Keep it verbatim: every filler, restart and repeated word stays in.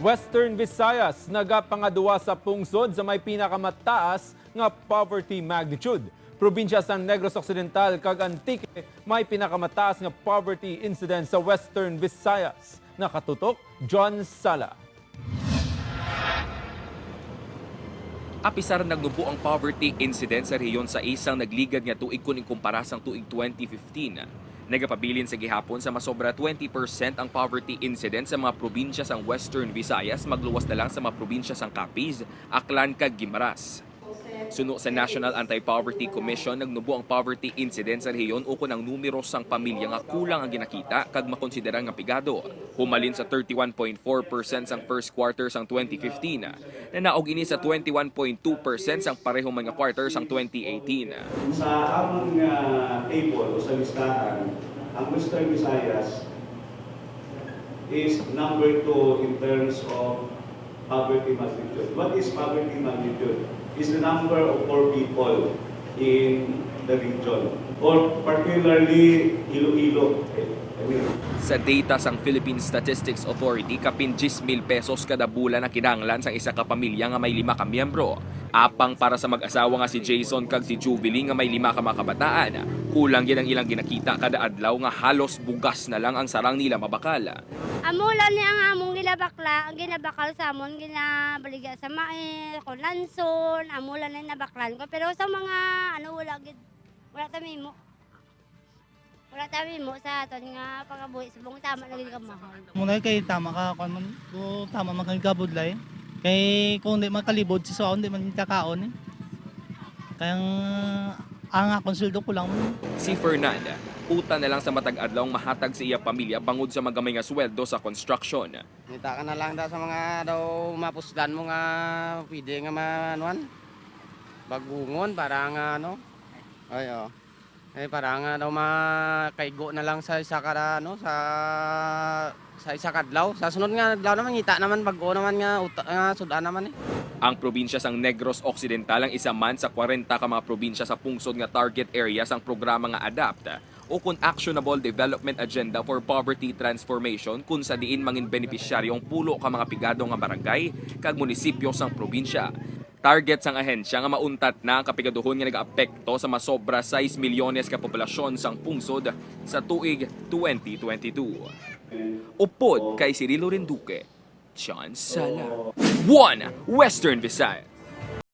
Western Visayas nagapangadua sa pungsod sa may pinakamataas nga poverty magnitude. Probinsya sang Negros Occidental kag Antique may pinakamataas nga poverty incidence sa Western Visayas. Nakatutok, John Sala. Apisar nagnubo ang poverty incidence sa rehiyon sa isang nagligad nga tuig kon ikumpara sang tuig twenty fifteen, nagapabilin sa gihapon sa masobra twenty percent ang poverty incidence sa mga probinsya sang Western Visayas, magluwas na lang sa mga probinsya sang Capiz, Aklan, kag Guimaras. Suno sa National Anti-Poverty Commission, nagnubo ang poverty incidence sa rehiyon ukon ang numero sang pamilya nga kulang ang ginakita kag makonsidera nga pigado. Humalin sa thirty-one point four percent sang first quarter sang twenty fifteen, nanaog ini sa twenty-one point two percent sang pareho man nga quarter sang twenty eighteen. Sa amon nga table o sa listahan, ang Western Visayas is number two in terms of poverty magnitude. What is poverty magnitude? Is the number of poor people in the region, or particularly Iloilo. I mean, Sa data sang Philippine Statistics Authority, kapin diyes mil pesos kada bulan ang kinahanglan sang isa ka pamilya nga may lima ka miyembro. Apang para sa mag-asawa nga si Jason kag si Jubilee nga may lima ka mga kabataan, kulang gid ang ilang ginakita kada adlaw nga halos bugas na lang ang sarang nila mabakal. Amo lang ni ang among ginabakla, ang ginabakal sa amon, ginabaligya sa mais, kon lanson, amo lang ni nabaklan ko. Pero sa mga, ano, wala gid, wala ta mahimo. Wala ta mahimo sa aton nga pangabuhi subong tama na gid ka mahal. Muna kay tama ka, kwan man, o tama man kang kabudlay. Kay kung di man kalibod si Suaon, di man kakaon eh. Kaya ang, ang akong sweldo ko lang. Si Fernanda, uta na lang sa matag adlaw ang mahatag sa iya pamilya bangod sa magamay nga sweldo sa construction. Ngita ka na lang daw sa mga daw mapuslan mo nga pwede nga maanuan, bagungon para nga ano. Ay, oh. Eh, para nga daw makaigo na lang sa isa ka, ano, sa, sa isa ka adlaw. Sa sunod nga adlaw naman, ngita naman, bag-o naman nga, uta, nga sudan naman eh. Ang probinsya sang Negros Occidental ang isa man sa kwarenta ka mga probinsya sa pungsod nga target area sang programa nga ADAPT, ukon Actionable Development Agenda for Poverty Transformation, kun sa diin mangin benepisyaryo ang pulo ka mga pigado nga barangay kag munisipyo sang probinsya. Target sang ahensya nga mauntat na ang kapigaduhon nga nagaapekto sa masobra sais milyones ka populasyon sang pungsod sa tuig twenty twenty-two. Upod kay Cirilo Rinduque, John Sala. One Western Visayas.